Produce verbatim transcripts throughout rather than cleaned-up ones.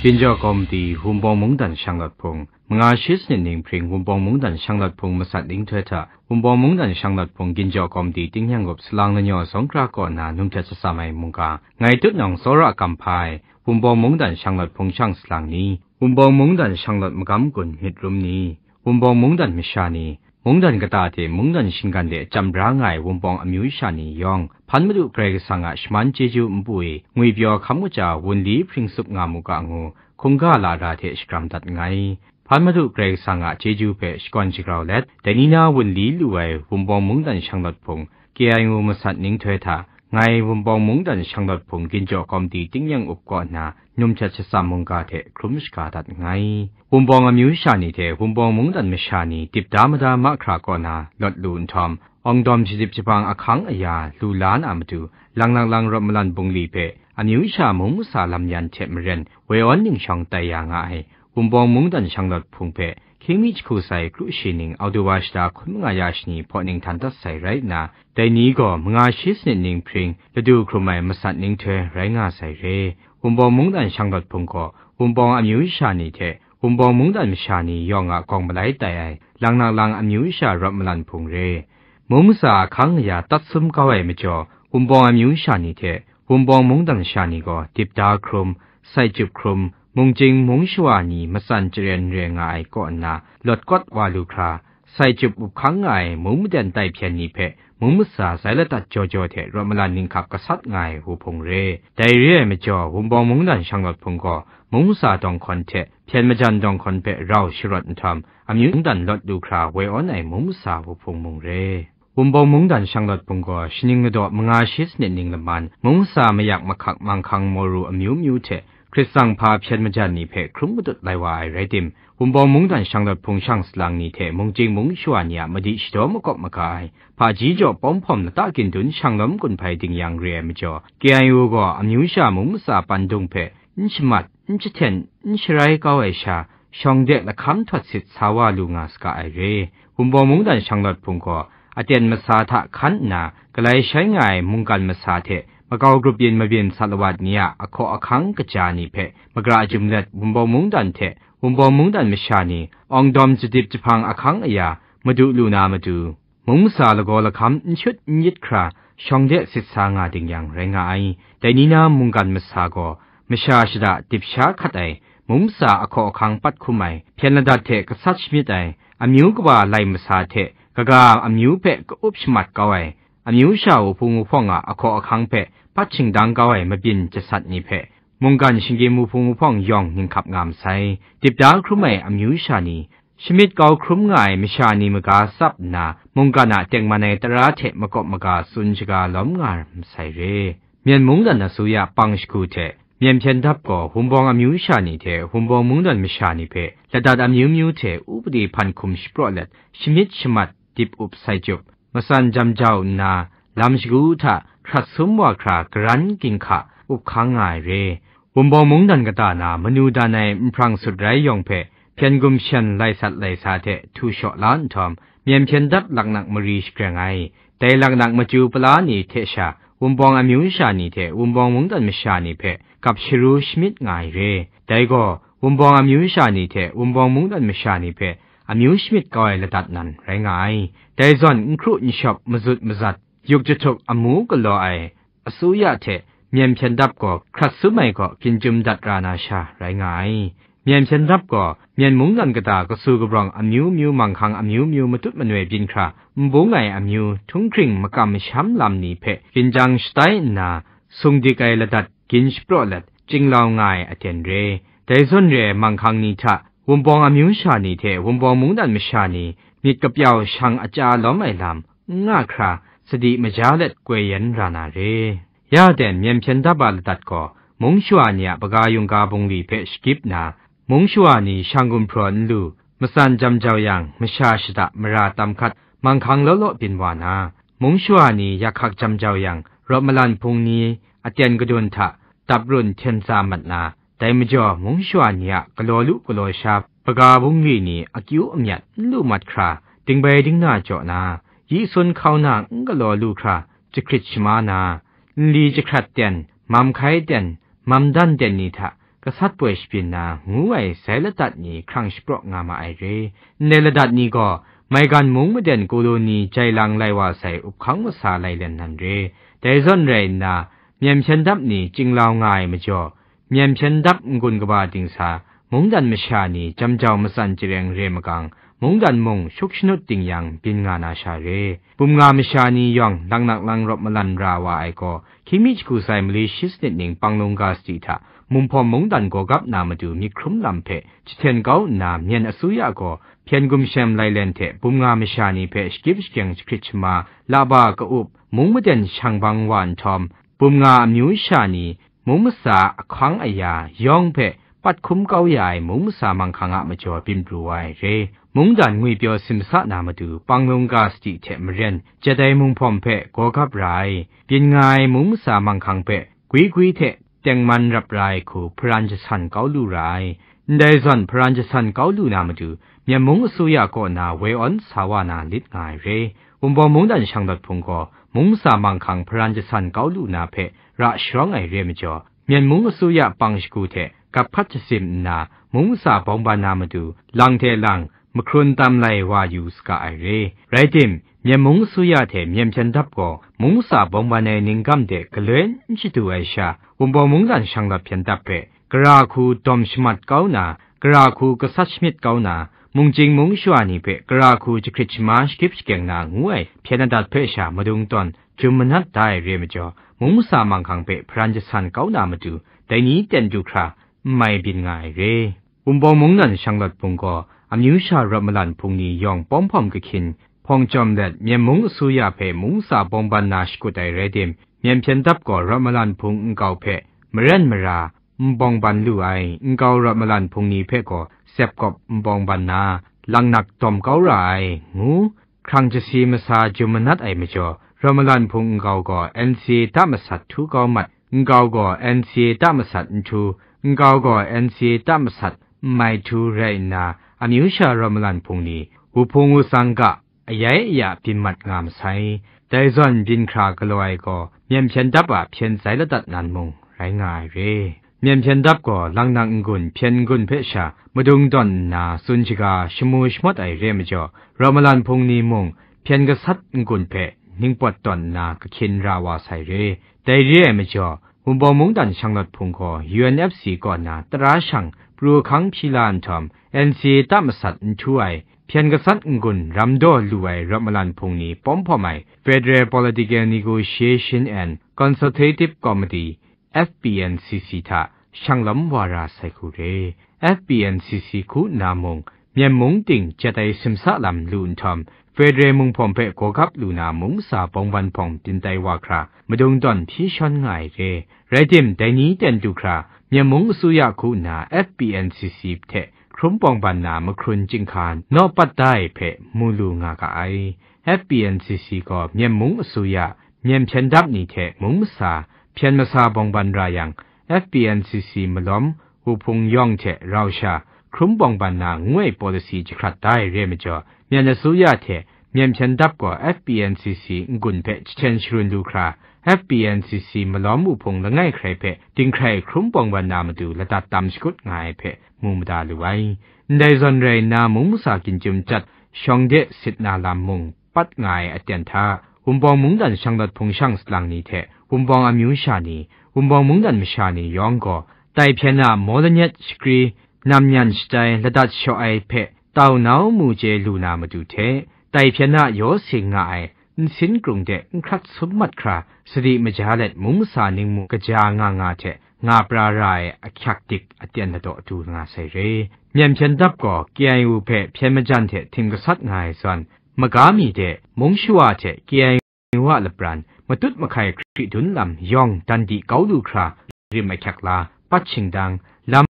Ginjaw Kawmti, Wunpawng Mungdan Shanglawt Hpung, manga shi sanit ning hpring Wunpawng Mungdan Shanglawt Hpung masat ning htoi hta, Wunpawng Mungdan Shanglawt Hpung Ginjaw Kawmti tingnyang gup salang lanyaw zawng hkra kaw na num htet shatsam ai mungga, ngai tut nawng tsawra kam hpa ai, Wunpawng Mungdan Shanglawt Hpung shang salang ni, Wunpawng Mungdan Shanglawt magam gun myit rum ni, Wunpawng Mungdan masha ni, mungdan kata hte mungdan shinggan de jam bra nga ai Wunpawng amyu sha ni yawng, Hpan Madu Karai Kasang a shaman chyeju npu e ngwipyaw hkam kaja wunli hpring tsup nga mu ga ngu, hkungga lara hte shakram dat nngai. Hpan Madu Karai Kasang a chyeju hpe shakawn shagrau let, dai ni na wunli lu ai Wunpawng Mungdan Shanglawt Hpung, K I O masat ning htoi hta, ngai Wunpawng Mungdan Shanglawt Hpung Ginjaw Kawmti tingnyang up kaw nna, num htet shatsam mungga hte hkrum shaga dat nngai. Wunpawng amyu sha ni hte Wunpawng Mungdan masha ni dip da mada mahkra kaw na lawt lu nhtawm, awng dawm shadip jahpang ahkang aya lu la na matu, lang lang lang rawt malan bungli hpe amyu sha mung masa lam yan hte maren woi awn ningshawng tai ya nga ai Wunpawng Mungdan Shanglawt Hpung hpe hkying mi jahku sai kru shi ning Autuba shata hkun manga ya shani hpaw ning htan dat sai rai nna, dai ni gaw manga shi sanit ning hpring ladu hkrum ai masat ning htoi rai nga sai re. Wunpawng Mungdan Shanglawt Hpung gaw Wunpawng amyu sha ni hte Wunpawng Mungdan masha ni yawng a gawng malai tai ai, lang na lang amyu sha rawt malan hpung re. Mung masa ahkang aya tat sum kau ai majaw, Wunpawng amyu sha ni hte Wunpawng Mungdan masha ni gaw dip da hkrum, sai chyup hkrum, mungchying mung shawa ni matsan charen re nga ai kaw nna, lawt kawt wa lu hkra, sai chyup up hkang nga ai mung maden tai hpyen ni hpe mung masa sai ladat jaw jaw hte rawt malan ninghkap gasat nga ai wuhpung re. Dai re ai majaw, Wunpawng Mungdan Shanglawt Hpung gaw mung masa dawng hkawn hte hpyen majan dawng hkawn hpe rau sharawt nhtawm, amyu mungdan lawt lu hkra woi awn ai mung masa wuhpung mung re. Wunpawng Mungdan Shanglawt Hpung gaw shaning ladaw manga shi sanit ning laman, mung masa mayak mahkak manghkang maru amyu myu hte, Hkrit tsang hpa hpyen majan ni hpe hkrum matut lai wa ai rai tim, Wunpawng Mungdan Shanglawt Hpung shang salang ni hte mungchying mung shawa ni a madi shadaw makawp maga ai, hpaji jaw pawm hpawm lata gindun shanglawm gun hpai dingyang re ai majaw, K I O gaw amyu sha mung masa pandung hpe n shamat, n jahten, n sharai kau ai sha, shawng de lahkam htawt sit sa wa lu nga saga ai re. Wunpawng Mungdan Shanglawt Hpung gaw aten masa hta hkan nna, galai shai nga ai mungkan masa hte makau grup yin mabyin salawat ni a ahkaw ahkang kaja ni hpe magra jum let, Wunpawng Mungdan hte Wunpawng Mungdan masha ni awng dawm jadip jahpang ahkang aya madu lu na matu, mung masa lagaw lahkam n shut n yit hkra shawng de sit sa nga dingyang rai nga ai. Dai ni na mungkan masa gaw masha shada dip sha hkat ai, mung masa ahkaw ahkang pat hkum ai, hpyen ladat hte gasat shamyit ai, amyu kaba lai masa hte kaga amyu hpe ka-up shamat kau ai, amyu sha wuhpung wuhpawng a ahkaw ahkang hpe pat shingdang kau ai mabyin jasat ni hpe, mungkan shinggyim wuhpung wuhpawng yawng ninghkap nga masai. Dip da hkrum ai amyu sha ni, shamyit kau hkrum nga ai masha ni maga tsap nna, mungkan a tengman ai tara hte makawp maga tsun shaga lawm nga masai re. Myen mungdan asuya pang shagu hte, Myen hpyen dap gaw Wunpawng amyu sha ni hte Wunpawng mungdan masha ni hpe ladat amyu myu hte upadi hpan hkum shapraw let, shamyit shamat, dip up sai chyup, matsan jam jau nna, lam shagu hta hkrat sum wa hkra garan ginhka up hkang nga ai re. Wunpawng mungdan kata na manu dan ai nhprang sut rai yawng hpe hpyen gumshan lai sat lai sa hte htu shaw la nhtawm, Myen hpyen dap laknak mari shagreng ai. Dai laknak machyu pala ni hte sha, Wunpawng amyu sha ni hte Wunpawng mungdan masha ni hpe gap sharu shamyit nga ai re. Dai gaw, Wunpawng amyu sha ni hte Wunpawng mungdan masha ni hpe amyu shamyit kau ai ladat nan rai nga ai. Dai zawn, n hkru n shawp, mazut mazat, yuk jahtuk amu galaw ai asuya hte Myen hpyen dap gaw hkrat sum ai gaw ginjum dat ra na sha rai nga ai. Myen hpyen dap gaw, Myen mungdan kata kasu kabrawng amyu myu manghkang amyu myu matut manoi byin hkra, n bung ai amyu, htunghkring makam masham lam ni hpe ginjang shatai nna, sung dik ai ladat gin shapraw let, chinglau nga ai aten re. Dai zawn re ai manghkang ni hta, Wunpawng amyu sha ni hte Wunpawng mungdan masha ni, myit kapyau shang aja lawm ai lam, n nga hkra, sadi maja let koi yen ra na re. Ya ten, Myen hpyen dap a ladat gaw, mung shawa ni a baga yungga bungli hpe shagip nna, mung shawa ni shang gumhpraw n lu, matsan jam jau yang, masha shada mara tam hkat, manghkang law law byin wa na, mung shawa ni yakhak jam jau yang, rawt malan hpung ni aten kadun hta dap run hten tsa mat na, dai majaw, mung shawa ni a galaw lu galaw sha, baga bungli ni akyu amyat n lu mat hkra, dingbai dingna jaw na, yi sun hkau na n galaw lu hkra, jahkrit shama na, nli jahkrat ten, mam hkai ten, mam dan ten ni hta, gasat poi shabyin na ngu ai sai ladat ni hkrang shapraw nga ma ai re. Ndai ladat ni gaw, maigan mung maden koloni jai lang lai wa sai up hkang masa lailen nan re. Dai zawn rai nna, myen hpyen dap ni chinglau nga ai majaw, myen hpyen dap n-gun kaba dingsa, mungdan masha ni jamjau matsan chyareng re magang, mungdan mung shuk shanut ding yang byin nga na sha re. Bum nga masha ni yawng langnak lang rawt malan ra wa ai gaw, hkying mi jahku sai mali shi sanit ning panglung ga sadi hta, Munghpawm mungdan gaw gap na matu myit hkrum lam hpe jahten kau nna, myen asuya gaw hpyen gumshem lailen hte bum nga masha ni hpe shakyip shakyeng jahkrit shama, laba ka-up, mung maden shang bang wa nhtawm, bum nga amyu sha ni mung masa ahkang aya yawng hpe pat hkum kau ya ai mung masa manghkang a majaw byin pru wa ai re. Mungdan ngwipyaw simsa na matu panglung ga sadi hte maren, jat ai munghpawm hpe gaw gap ra ai, byin nga ai mung masa manghkang hpe gwi gwi hte tengman rap ra ai hku hparan jasan kau lu ra ai. Ndai zawn hparan jasan kau lu na matu, myen mung asuya kaw na woi awn sa wa na lit nga ai re. Wunpawng mungdan shanglawt hpung gaw, mung masa manghkang hparan jasan kau lu na hpe ra sharawng ai re majaw, myen mung asuya pang shagu hte gap hpat jatsim nna, mung masa bawng ban na matu, lang hte lang, mahkrun tam lai wa yu saga ai re. Rai tim, myen mung asuya hte myen hpyen dap gaw, mung masa bawng ban ai ning gam de galoi n shadu ai sha, Wunpawng mungdan shanglawt hpyen dap hpe, gara hku dawm shamat kau na, gara hku gasat shamyit kau na, mungchying mung shawa ni hpe gara hku jahkrit shama shakyip shakyeng na ngu ai hpyen adat hpe sha madung tawn jum manat da ai re majaw, mung masa manghkang hpe hparan jasan kau na matu, dai ni ten du hkra n mai byin nga ai re. Wunpawng mungdan shanglawt hpung gaw, amyu sha rawt malan hpung ni yawng pawm hpawm kahkyin hpawng chyawm let, myen mung asuya hpe mung masa bawng ban na shakut ai rai tim, myen hpyen dap gaw rawt malan hpung nkau hpe maren mara n bawng ban lu ai, nkau rawt malan hpung ni hpe gaw sep kawp n bawng ban na, langnak dawm kau ra ai, ngu hkrang jasi masa jum manat ai majaw, rawt malan hpung nkau gaw N C A ta masat htu kau mat, nkau gaw N C A ta masat n htu, nkau gaw N C A ta masat n mai htu rai nna, amyu sha rawt malan hpung ni, wuhpung wutsang ga, ayai aya byin mat nga masai. Dai zawn byin hkra galaw ai gaw, myen hpyen dap a hpyen tsai ladat nan mung rai nga ai re. Myen hpyen dap gaw, langnak n-gun, hpyen n-gun hpe sha, madung tawn nna, tsun shaga, shamu shamawt ai re majaw, rawt malan hpung ni mung, hpyen gasat n-gun hpe, ningpawt tawn nna, kahkyin ra wa sai re. Dai re ai majaw, Wunpawng mungdan shanglawt hpung gaw, U N F C kaw na tara shang pru ahkang hpyi la nhtawm, N C A ta masat n htu ai, hpyen gasat n-gun ram daw lu ai rawt malan hpung ni pawm hpawm ai Federal Political Negotiation and Consultative Committee, F P N C C hta shanglawm wa ra sai hku re. F P N C C hku nna mung, myen mung ting jat ai simsa lam lu nhtawm, Federal munghpawm hpe gaw gap lu na mung masa bawng ban hpawng byin tai wa hkra, madung tawn hpyi shawn nga ai re. Rai tim, dai ni ten du hkra, myen mung asuya hku nna F P N C C hte hkrum bawng ban na mahkrun chyinghka naw pat da ai hpe mu lu nga ga ai. F P N C C gaw myen mung asuya, myen hpyen dap ni hte mung masa, hpyen masa bawng ban ra yang, F P N C C malawm, wuhpung yawng hte rau sha, hkrum bawng ban na ngu ai policy jahkrat da ai re majaw, myen asuya hte myen hpyen dap gaw F P N C C n-gun hpe jahten sharun lu hkra, F P N C C malawm wuhpung langai hkrai hpe dinghkrai hkrum bawng ban na matu ladat tam shakut nga ai hpe mu mada lu ai. Ndai zawn rai nna, mung masa ginjum jat shawng de sit na lam mung, pat nga ai aten hta, Wunpawng mungdan shanglawt hpung shang salang ni hte Wunpawng amyu sha ni, Wunpawng mungdan masha ni yawng gaw, tai hpyen a maw lanyet shakri, nam nyan shatai ladat shaw ai hpe tau nau mu chye lu na matu hte, tai hpyen a yaw sing nga ai nsin krung de n hkrat sum mat hkra, sadi maja let mung masa ningmu kaja nga nga hte nga pra ra ai ahkyak dik aten ladaw du nga sai re. Myen hpyen dap gaw K I O hpe hpyen majan hte htim gasat nga ai zawn, maga mi de mung shawa hte K I O a lapran matut mahkai hkri dun lam yawng dan di kau lu hkra, rim ahkyak la, pat shingdang, lam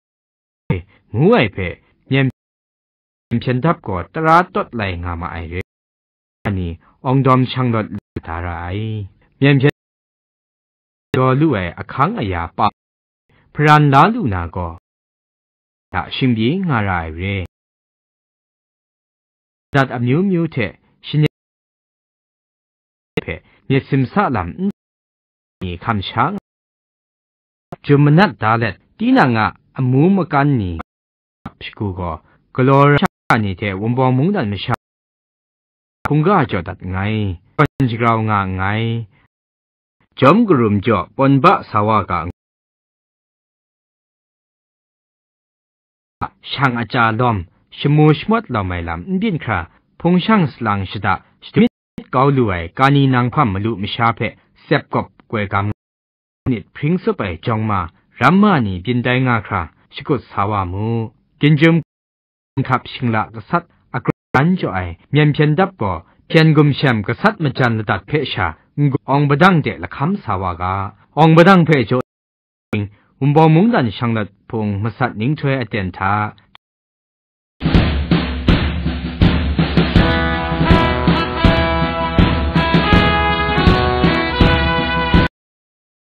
ngu ai hpe, myen hpyen dap gaw tara tawt lai nga ma ai re. Ni, awng dawm shang lawt lu da ra ai. Myen hpyen daw lu ai ahkang aya pa, hparan la lu na gaw, hta shingbyi nga ra ai re. Dat amyu myu hte shani hpe myit simsa lam n ni hkam sha nga, jum manat da let, tinang a amu makan ni shagu gaw, galaw ra sha ni hte Wunpawng mungdan masha hkungga jaw dat nngai, kawn shagrau nga nngai, jawm karum jaw pawn ba sa wa ga, shang aja lawm, shamu shamawt lawm ai lam n byin hkra, hpung shang salang shada, shadamit kau lu ai kani nang hpam malu masha hpe sep gawp koi gam nit hpring sup ai jawng ma, ram ma ni byin tai nga hkra shakut sa wa mu. Ginjum hkap shingla gasat agran jaw ai myen hpyen dap gaw, hpyen gumshem gasat majan ladat hpe sha n-, awng padang de lahkam sa wa ga. Awng padang hpe jaw Wunpawng mungdan shang lat hpung masat ninghtoi aten hta,